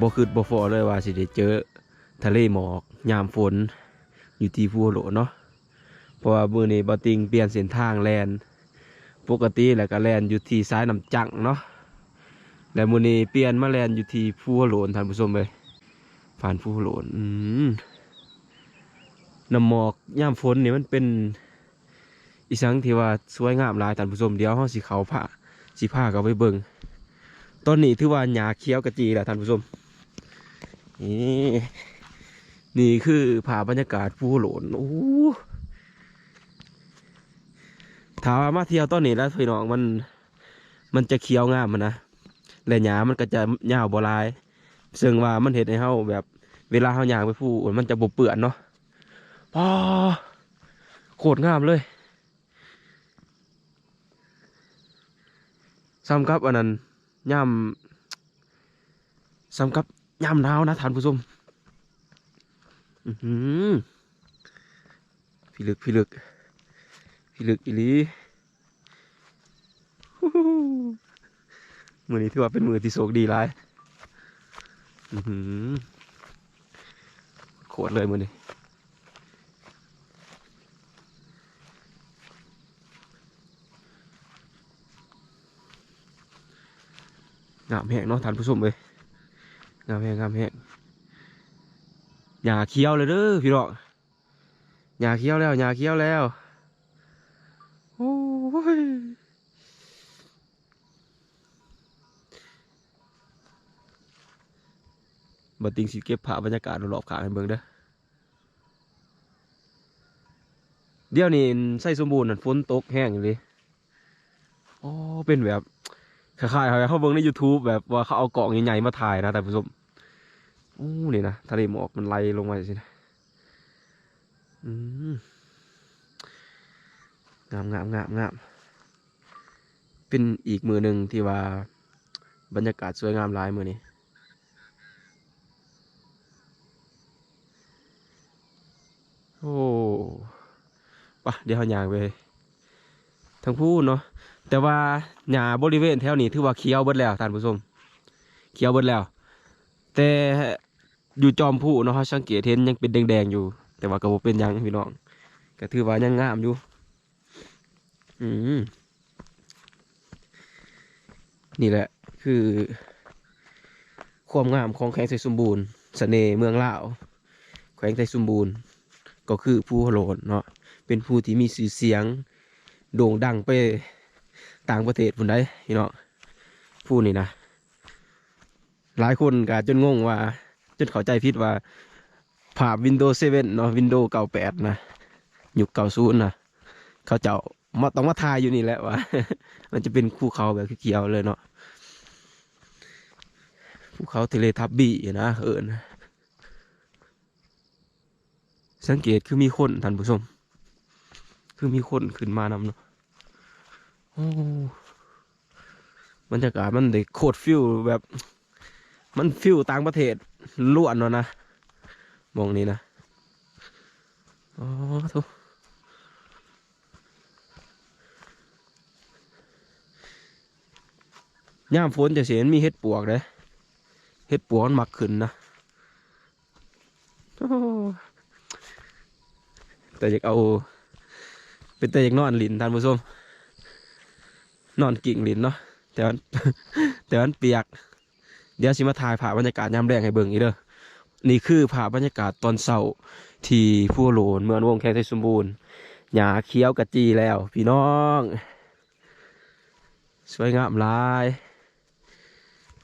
ບໍ່ຄິດບໍ່ຝັນເລີຍວ່າຊິໄດ້ເຈີທະເລໝອກຍາມຝົນຢູ່ທີ່ພູໂຫຼນເນາະ. ເພາະວ່າມື້ນີ້ບ່າວຕິ່ງປ່ຽນເສັ້ນທາງແລ່ນ, ປົກກະຕິແລ້ວກໍແລ່ນຢູ່ທີ່ສາຍນ້ຳຈັ້ງເນາະ, ແລະ ມື້ນີ້ປ່ຽນມາແລ່ນຢູ່ທີ່ພູໂຫຼນ ທ່ານຜູ້ຊົມເອີຍ, ຜ່ານພູໂຫຼນ. ອືມ ນ້ຳໝອກຍາມຝົນນີ້ມັນເປັນ ອີ່ສັງທີ່ວ່າສວຍງາມຫຼາຍທ່ານຜູ້ຊົມ, ດຽວເຮົາຊິເຂົ້າພາ ຊິພາເຂົ້າໄປເບິ່ງ. ຕອນນີ້ຖືວ່າຫຍ້າຂຽວກະຈີແລ້ວທ່ານຜູ້ຊົມ. ນີ້ ນີ້ຄືພາບບັນຍາກາດພູໂຫຼນ. ໂອ້ ຖ້າວ່າມາທ່ຽວຕອນນີ້ແລ້ວພີ່ນ້ອງ ມັນ ມັນຈະຂຽວງາມຫັ້ນນະ ແລະ ຫຍ້າມັນກໍຈະຍາວບໍ່ຫຼາຍ, ເຊິ່ງວ່າມັນເຮັດໃຫ້ເຮົາແບບ ເວລາເຮົາຍ່າງໄປພູ ມັນຈະບໍ່ເປື້ອນເນາະ. ປ້າ ໂຄດງາມເລີຍ. ສ່ຳກັບອັນນັ້ນ ຍາມ ສ່ຳກັບຍາມໜາວນະທ່ານຜູ້ຊົມ. ອື ພິລຶກ ພິລຶກ ພິລຶກອີ່ຫຼີ. ມື້ນີ້ຖືວ່າເປັນມື້ທີ່ໂຊກດີຫຼາຍ. ອື ໂຄດເລີຍມື້ນີ້. ງາມແຮງເນາະທ່ານຜູ້ຊົມເອີຍ, ງາມແຮງ ງາມແຮງ. ຫຍ້າຂຽວແລ້ວເດີພີ່ນ້ອງ, ຫຍ້າຂຽວແລ້ວ ຫຍ້າຂຽວແລ້ວ. ໂອ້ຍ ບ່າວຕິ່ງຊິເກັບພາບບັນຍາກາດລອບໆຂ້າງໃຫ້ເບິ່ງເດີ. ດຽວນີ້ໄຊສົມບູນນັ້ນຝົນຕົກແຮງອີ່ຫຼີ. ໂອ້ ເປັນແບບຄ້າຍໆ ເຮົາ ເຮົາເບິ່ງໃນຢູທູບ ແບບວ່າເຂົາເອົາກ້ອງໃຫຍ່ໆມາຖ່າຍນະທ່ານຜູ້ຊົມ. ໂອ້ ນີ້ນະ ທະເລໝອກມັນໄຫຼລົງມາຈັ່ງຊີ້ນະ. ອືມ ງາມ ງາມ ງາມ ງາມ. ເປັນອີກມື້ໜຶ່ງທີ່ວ່າບັນຍາກາດສວຍງາມຫຼາຍມື້ນີ້. ໂອ້ ປະ ດຽວເຮົາຍ່າງໄປທາງພຸ້ນເນາະ, ແຕ່ວ່າຫຍ້າບໍລິເວນແຖວນີ້ຖືວ່າຂຽວເບິດແລ້ວທ່ານຜູ້ຊົມ, ຂຽວເບິດແລ້ວ. ແຕ່ຢູ່ຈອມພູເນາະ ເຮົາສັງເກດເຫັນຍັງເປັນແດງໆຢູ່, ແຕ່ວ່າກໍບໍ່ເປັນຫຍັງພີ່ນ້ອງ, ກໍຖືວ່າຍັງງາມຢູ່. ອືມ ນີ້ແຫຼະຄືຄວາມງາມຂອງແຂວງໄຊສົມບູນ, ສະເໜ່ເມືອງລາວ ແຂວງໄຊສົມບູນ ກໍຄືພູໂຫຼນເນາະ, ເປັນພູທີ່ມີຊື່ສຽງໂດ່ງດັງໄປຕ່າງປະເທດພຸ້ນໃດ໋ພີ່ນ້ອງ. ພູນີ້ນະ ຫຼາຍຄົນກະຈົນງົງວ່າ ຈົນເຂົ້າໃຈຜິດວ່າ ພາບວິນໂດເຊເວັນເນາະ ວິນໂດເກົ້າແປດນະ ຍຸກເກົ້າສູນນະ ເຂົາເຈົ້າມາ ຕ້ອງມາຖ່າຍຢູ່ນີ້ແຫຼະວ່າ ມັນຈະເປັນພູເຂົາແບບຂຽວໆເລີຍເນາະ, ພູເຂົາເທເລທັບບີນະເອີ້ນ. ສັງເກດຄືມີຄົນທ່ານຜູ້ຊົມ, ຄືມີຄົນຂຶ້ນມານຳເນາະ. ໂອ້ ບັນຍາກາດມັນໄດ້ໂຄດຟີລແບບ ມັນຟີລຕ່າງປະເທດລ້ວນເນາະນະ ໝ່ອງນີ້ນະ. ອໍ ໂທ້ ຍາມຝົນຈັ່ງຊີ້ມັນມີເຫັດປວກເດ້, ເຫັດປວກມັນມັກຂຶ້ນນະ. ໂອ້ ແຕ່ຢາກເອົາ ເປັນແຕ່ຢາກນອນຫຼິ້ນທ່ານຜູ້ຊົມ, ນອນກິ້ງຫຼິ້ນເນາະ ແຕ່ວ່າ ແຕ່ວ່າມັນປຽກ. ດຽວຊິມາຖ່າຍພາບບັນຍາກາດຍາມແລງໃຫ້ເບິ່ງອີກເດີ. ນີ້ຄືພາບບັນຍາກາດຕອນເຊົ້າທີ່ພູໂຫຼນ ເມືອງວງ ແຂວງໄຊສົມບູນ, ຫຍ້າຂຽວກະຈີແລ້ວພີ່ນ້ອງ. ສວຍງາມຫຼາຍ.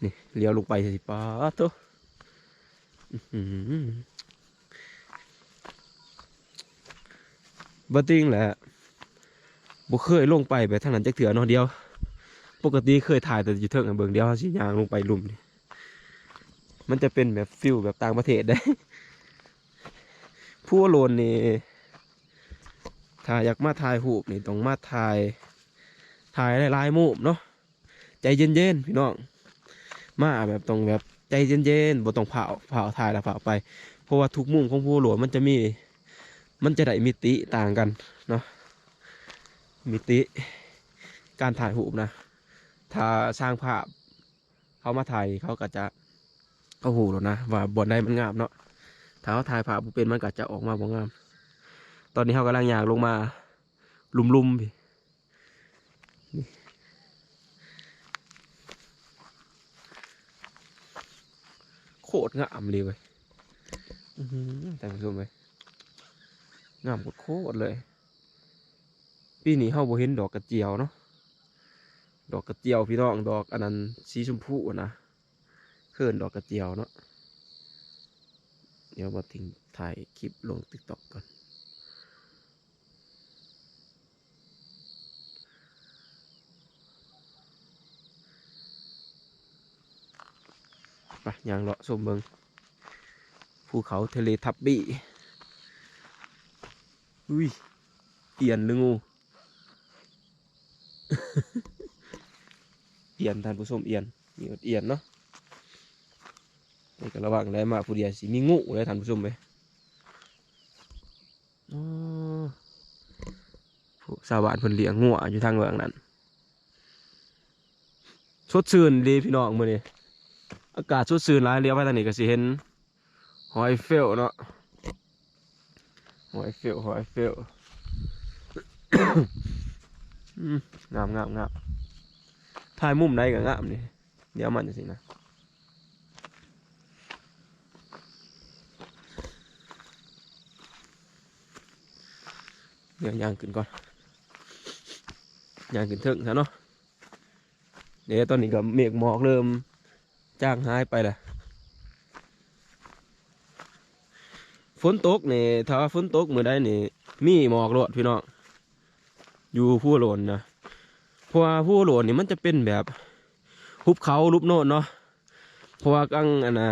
ນີ້ ລ້ຽວລົງໄປຊິ ປາດໂທ້ ອືຫື ບໍ່ຕິງແຫຼະ ບໍ່ເຄີຍລົງໄປແບບທາງນັ້ນຈັກເທື່ອເນາະ. ດຽວ ປົກກະຕິເຄີຍຖ່າຍແຕ່ຢູ່ເທິງໃຫ້ເບິ່ງ, ດຽວເຮົາຊິຍ່າງລົງໄປລຸ່ມນີ້ ມັນຈະເປັນແບບຟີລແບບຕ່າງປະເທດເດ້. ພູໂຫຼນນີ້ ຖ້າຢາກມາຖ່າຍຮູບນີ້ ຕ້ອງມາຖ່າຍ ຖ່າຍຫຼາຍໆມຸມເນາະ. ໃຈເຢັນໆ ພີ່ນ້ອງ ມາແບບ ຕ້ອງແບບໃຈເຢັນໆ ບໍ່ຕ້ອງພ້າວ ພ້າວຖ່າຍແລ້ວພ້າວໄປ ເພາະວ່າທຸກມຸມຂອງພູໂຫຼນມັນຈະມີ ມັນຈະໄດ້ມິຕິຕ່າງກັນເນາະ, ມິຕິການຖ່າຍຮູບນະ. ຖ້າຊ່າງພາບເຂົາມາຖ່າຍ ເຂົາກໍຈະ ເຮົາຮູ້ແລ້ວນະວ່າບ່ອນໃດມັນງາມເນາະ. ຖ້າເຮົາຖ່າຍພາບບໍ່ເປັນ ມັນກໍຈະອອກມາບໍ່ງາມ. ຕອນນີ້ເຮົາກຳລັງຍ່າງລົງມາລຸ່ມໆ ນີ້ ໂຄດງາມເລີຍເວີຍ. ອືຫື ທ່ານຜູ້ຊົມເອີຍ ງາມໂຄດໆ ເລີຍ. ປີນີ້ເຮົາບໍ່ເຫັນດອກກະຈຽວເນາະ ດອກກະຈຽວພີ່ນ້ອງ ດອກອັນນັ້ນສີຊົມພູນະ ເອີ້ນດອກກະຈຽວເນາະ. ດຽວບ່າວຕິງຖ່າຍຄລິບລົງຕິກຕັອກກ່ອນ ໄປຍ່າງເລາະຊົມເບິ່ງ ພູເຂົາເທເລທັບບີ້. ອຸ້ຍ ອຽນຫຼືງູ? ອຽນ ທ່ານຜູ້ຊົມ ອຽນ ມີຮອດອຽນເນາະ. ນີ້ກໍລະວັງໄດ້ ມາຜູ້ດຽວຊິມີງູເດ້ທ່ານຜູ້ຊົມເອີຍ. ອໍ ພວກຊາວບ້ານເພິ່ນລ້ຽງງົວຢູ່ທາງເບື້ອງນັ້ນ. ສົດຊື່ນດີພີ່ນ້ອງ ມື້ນີ້ອາກາດສົດຊື່ນຫຼາຍ. ຫຼຽວໄປທາງນີ້ກໍຊິເຫັນ ຫອໄອເຟວເນາະ ຫອໄອເຟວ ຫອໄອເຟວ. ອືມ ງາມ ງາມ ງາມ ຖ່າຍມຸມໃດກໍງາມນີ້ ດຽວມັນຈັ່ງຊີ້ນະ. ດຽວຍ່າງຂຶ້ນກ່ອນ ຍ່າງຂຶ້ນເທິງຊະເນາະ. ເດ້ ຕອນນີ້ກໍເມກໝອກເລີ່ມຈາງຫາຍໄປແລ້ວ. ຝົນຕົກນີ້ ຖ້າວ່າຝົນຕົກມື້ໃດນີ້ ມີໝອກໂລດພີ່ນ້ອງ ຢູ່ພູໂຫຼນນະ. ເພາະວ່າພູໂຫຼນນີ້ມັນຈະເປັນແບບຫຸບເຂົາຫຸບໂນນເນາະ. ເພາະວ່າກາງ ອັນນ່າ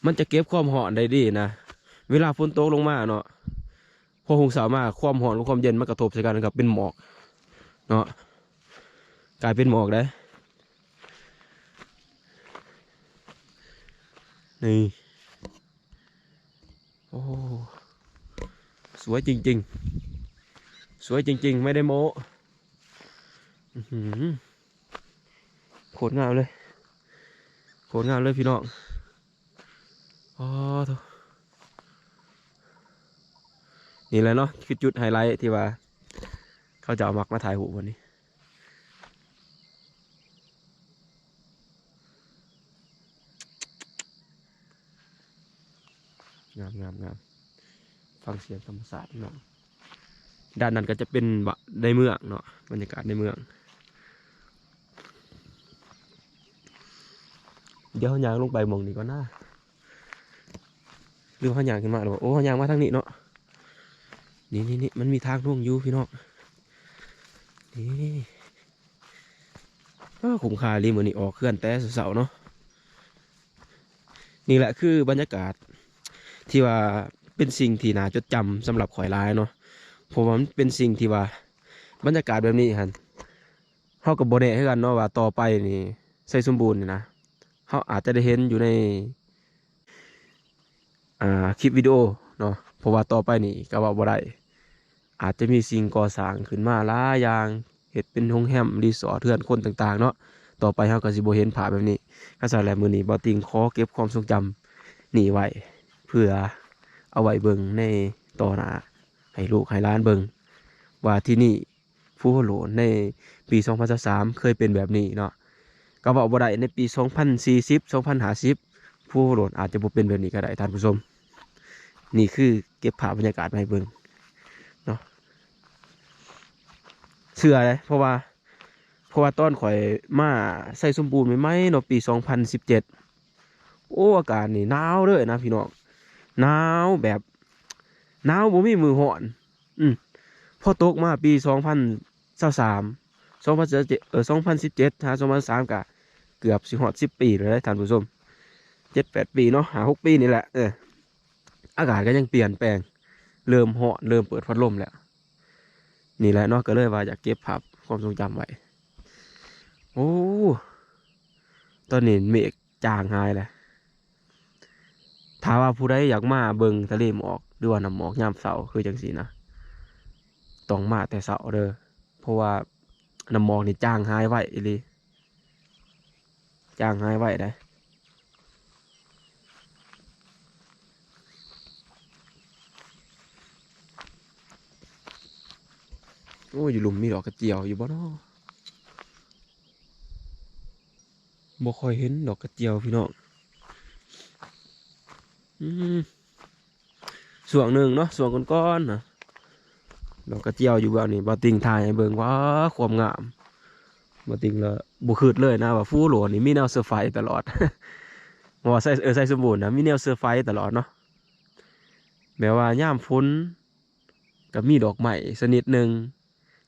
ມັນຈະເກັບຄວາມຮ້ອນໄດ້ດີນະ. ເວລາຝົນຕົກລົງມາເນາະ ພໍຮຸ່ງເຊົ້າມາ ຄວາມຮ້ອນກັບຄວາມເຢັນມັນກະທົບໃສ່ກັນ ກໍເປັນໝອກເນາະ ກາຍເປັນໝອກໄດ໋. ນີ້ ໂອ້ ສວຍຈິງໆ ສວຍຈິງໆ ໄມ່ໄດ້ໂມ້. ອືຫື ໂຄດງາມເລີຍ ໂຄດງາມເລີຍພີ່ນ້ອງ. ອໍ ໂທ້ ນີ້ແຫຼະເນາະ ຄືຈຸດໄຮໄລທີ່ວ່າເຂົາເຈົ້າມັກມາຖ່າຍຮູບບ່ອນນີ້. ງາມ ງາມ ງາມ ຟັງສຽງທຳມະຊາດເນາະ. ດ້ານນັ້ນກໍຈະເປັນ ໃນເມືອງເນາະ ບັນຍາກາດໃນເມືອງ. ດຽວເຮົາຍ່າງລົງໄປໝ່ອງນີ້ກ່ອນນະ ຫຼືເຮົາຍ່າງຂຶ້ນມາແລ້ວບໍ່? ໂອ້ ເຮົາຍ່າງມາທາງນີ້ເນາະ. ນີ້ໆໆ ມັນມີທາງລົງຢູ່ພີ່ນ້ອງ ນີ້. ເອີ ຄຸ້ມຄ່າອີ່ຫຼີ ມື້ນີ້ອອກເຮືອນແຕ່ເຊົ້າໆເນາະ. ນີ້ແຫຼະຄືບັນຍາກາດທີ່ວ່າເປັນສິ່ງທີ່ໜ້າຈົດຈຳສຳລັບຂ້ອຍຫຼາຍເນາະ ເພາະວ່າມັນເປັນສິ່ງທີ່ວ່າ ບັນຍາກາດແບບນີ້ຫັ້ນ ເຮົາກໍບໍ່ແນ່ຄືກັນເນາະວ່າຕໍ່ໄປນີ້ ໄຊສົມບູນນີ້ນະ ເຮົາອາດຈະໄດ້ເຫັນຢູ່ໃນ ອ່າ ຄລິບວິດີໂອເນາະ ເພາະວ່າຕໍ່ໄປນີ້ກໍເວົ້າບໍ່ໄດ້ ອາດຈະມີສິ່ງກໍ່ສ້າງຂຶ້ນມາຫຼາຍຢ່າງ ເຮັດເປັນໂຮງແຮມ ຣີສອດ ເຮືອນຄົນຕ່າງໆເນາະ. ຕໍ່ໄປເຮົາກໍຊິບໍ່ເຫັນພາບແບບນີ້. ຄັນຊັ້ນແລ້ວ ມື້ນີ້ບ່າວຕິງຂໍເກັບຄວາມຊົງຈຳນີ້ໄວ້ ເພື່ອເອົາໄວ້ເບິ່ງໃນຕໍ່ໜ້າ ໃຫ້ລູກໃຫ້ຫຼານເບິ່ງວ່າທີ່ນີ້ ພູຫົວໂລ້ນໃນປີສອງພັນຊາວສາມເຄີຍເປັນແບບນີ້ເນາະ. ກໍເວົ້າບໍ່ໄດ້ ໃນປີສອງພັນສີ່ສິບ ສອງພັນຫ້າສິບ ພູຫົວໂລ້ນອາດຈະບໍ່ເປັນແບບນີ້ກໍໄດ້ທ່ານຜູ້ຊົມ. ນີ້ຄືເກັບພາບບັນຍາກາດມາໃຫ້ເບິ່ງເນາະ. ເຊື່ອເດ້ ເພາະວ່າ ເພາະວ່າຕອນຂ້ອຍມາໄຊສົມບູນໃໝ່ໆເນາະ ປີສອງພັນສິບເຈັດ ໂອ້ ອາກາດນີ້ໜາວເລີຍນະພີ່ນ້ອງ ໜາວແບບ ໜາວບໍ່ມີມື້ຮ້ອນ. ອືມ ພໍຕົກມາປີສອງພັນຊາວສາມ ສອງພັນສິບເຈັດ ເອີ ສອງພັນສິບເຈັດຫາສອງພັນຊາວສາມ ກະເກືອບຊິຮອດສິບປີແລ້ວເດ້ທ່ານຜູ້ຊົມ ເຈັດແປດປີເນາະ ຫ້າຫົກປີນີ້ແຫຼະ. ເອີ ອາກາດກໍຍັງປ່ຽນແປງ ເລີ່ມຮ້ອນ ເລີ່ມເປີດພັດລົມແລ້ວ. ນີ້ແຫຼະເນາະ ກໍເລີຍວ່າຢາກເກັບພາບຄວາມຊົງຈຳໄວ້. ໂອ້ ຕອນນີ້ເມກຈາງຫາຍແລ້ວ. ຖ້າວ່າຜູ້ໃດຢາກມາເບິ່ງທະເລໝອກ ຫຼືວ່ານ້ຳໝອກຍາມເຊົ້າຄືຈັ່ງຊີ້ນະ ຕ້ອງມາແຕ່ເຊົ້າເດີ້ ເພາະວ່ານ້ຳໝອກນີ້ຈາງຫາຍໄວອີ່ຫຼີ ຈາງຫາຍໄວເດ້. ໂອ້ ຢູ່ລຸ່ມມີດອກກະຈຽວຢູ່ບໍ່ນໍ? ບໍ່ຄ່ອຍເຫັນດອກກະຈຽວພີ່ນ້ອງ. ອືມ ຊ່ວງໜຶ່ງເນາະ ຊ່ວງກ່ອນໆນະ ດອກກະຈຽວຢູ່ເບື້ອງນີ້ ບ່າວຕິ່ງຖ່າຍໃຫ້ເບິ່ງ ວ້າ ຄວາມງາມ. ບ່າວຕິ່ງລະບໍ່ຄິດເລີຍນະວ່າພູໂຫຼນນີ້ມີແນວເຊີໄພຕະຫຼອດ ບໍ່ວ່າໄຊ ເອີ ໄຊສົມບູນນະ ມີແນວເຊີໄພຕະຫຼອດເນາະ. ແບບວ່າຍາມຝົນກໍມີດອກໄມ້ຊະນິດໜຶ່ງ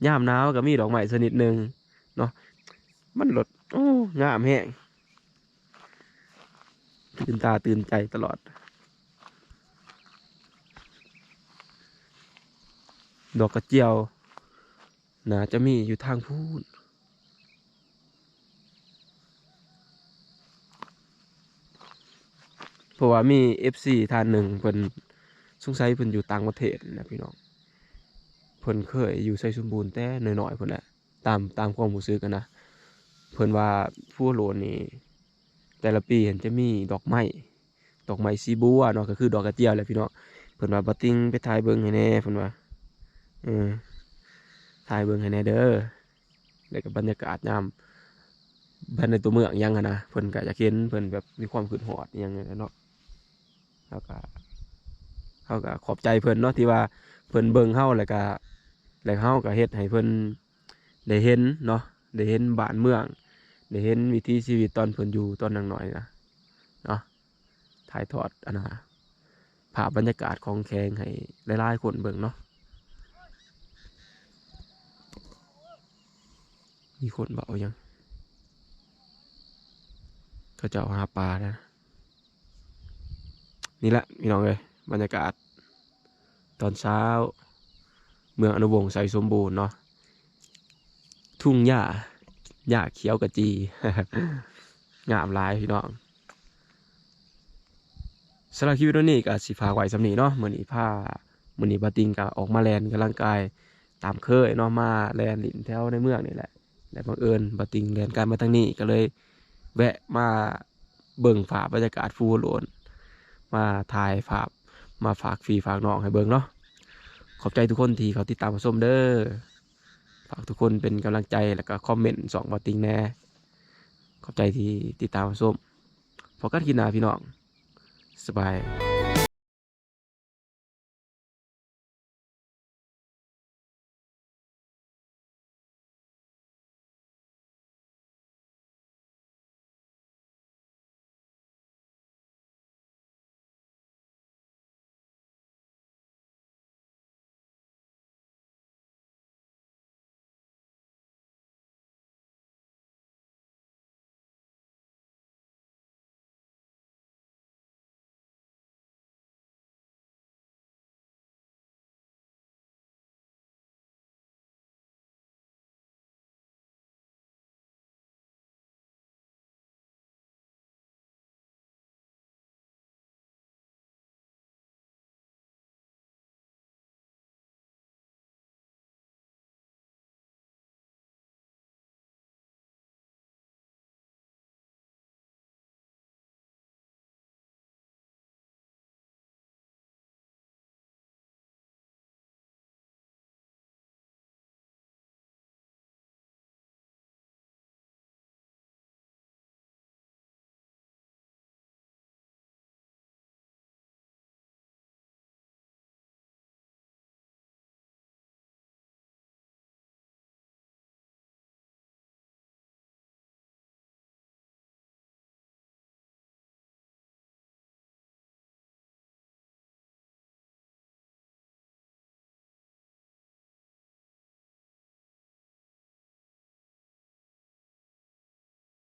ຍາມໜາວກໍມີດອກໄມ້ຊະນິດໜຶ່ງເນາະ. ມັນໂລດ ໂອ້ ງາມແຮງ ຕື່ນຕາຕື່ນໃຈຕະຫຼອດ. ດອກກະຈຽວໜ້າຈະມີຢູ່ທາງພຸ້ນ ເພາະວ່າມີເອັຟຊີທ່ານໜຶ່ງ ເພິ່ນ ສົງໄສເພິ່ນຢູ່ຕ່າງປະເທດນະພີ່ນ້ອງ ເພິ່ນເຄີຍຢູ່ໄຊສົມບູນແຕ່ນ້ອຍໆພຸ້ນແຫຼະ ຕາມ ຕາມຄວາມຮູ້ສຶກຫັ້ນນະ. ເພິ່ນວ່າພູໂຫຼນນີ້ ແຕ່ລະປີຫັ້ນຈະມີດອກໄມ້ ດອກໄມ້ສີບົວເນາະ ກໍຄືດອກກະຈຽວແຫຼະພີ່ນ້ອງ. ເພິ່ນວ່າ ບ່າວຕິ່ງໄປຖ່າຍເບິ່ງໃຫ້ແດ່ ເພິ່ນວ່າ ເອີ ຖ່າຍເບິ່ງໃຫ້ແດ່ເດີ. ແລ້ວກໍບັນຍາກາດຍາມ ພາຍໃນຕົວເມືອງຫຍັງຫັ້ນນະ ເພິ່ນກໍຢາກເຫັນ ເພິ່ນແບບມີຄວາມຄິດຮອດອີ່ຫຍັງຫັ້ນແຫຼະເນາະ. ເຮົາກໍ ເຮົາກໍຂອບໃຈເພິ່ນເນາະ ທີ່ວ່າເພິ່ນເບິ່ງເຮົາ ແລ້ວກໍ ແລ້ວເຮົາກໍເຮັດໃຫ້ເພິ່ນໄດ້ເຫັນເນາະ ໄດ້ເຫັນບ້ານເມືອງ ໄດ້ເຫັນວິຖີຊີວິດຕອນເພິ່ນຢູ່ຕອນຍັງນ້ອຍນະເນາະ. ຖ່າຍທອດອັນນ່າ ພາບບັນຍາກາດຂອງແຂວງໃຫ້ຫຼາຍໆຄົນເບິ່ງເນາະ. ມີຄົນເວົ້າຫຍັງ? ເຂົາເຈົ້າຫາປານະ. ນີ້ແຫຼະພີ່ນ້ອງເອີຍ ບັນຍາກາດຕອນເຊົ້າ ເມືອງອະນຸວົງໄຊສົມບູນເນາະ. ທົ່ງຫຍ້າ ຫຍ້າຂຽວກະຈີ ງາມຫຼາຍພີ່ນ້ອງ. ສຳລັບຄລິບວິດີໂອນີ້ກໍຊິຝາກໄວ້ສ່ຳນີ້ເນາະ. ມື້ນີ້ພາ ມື້ນີ້ບ່າວຕິ່ງກໍອອກມາແລ່ນກຳລັງກາຍຕາມເຄີຍເນາະ ມາແລ່ນຫຼິ້ນແຖວໃນເມືອງນີ້ແຫຼະ ແລະ ບັງເອີນບ່າວຕິ່ງແລ່ນກາຍມາທາງນີ້ ກໍເລີຍແວະມາເບິ່ງພາບບັນຍາກາດພູໂຫຼນ ມາຖ່າຍພາບ ມາຝາກພີ່ຝາກນ້ອງໃຫ້ເບິ່ງເນາະ. ຂອບໃຈທຸກຄົນທີ່ເຂົ້າຕິດຕາມຮັບຊົມເດີ. ຝາກທຸກຄົນເປັນກຳລັງໃຈ ແລ້ວກໍຄອມເມັນຊ່ອງບ່າວຕິ່ງແດ່. ຂອບໃຈທີ່ຕິດຕາມຮັບຊົມ. ພົບກັນຄລິບໜ້າພີ່ນ້ອງ. ສະບາຍ.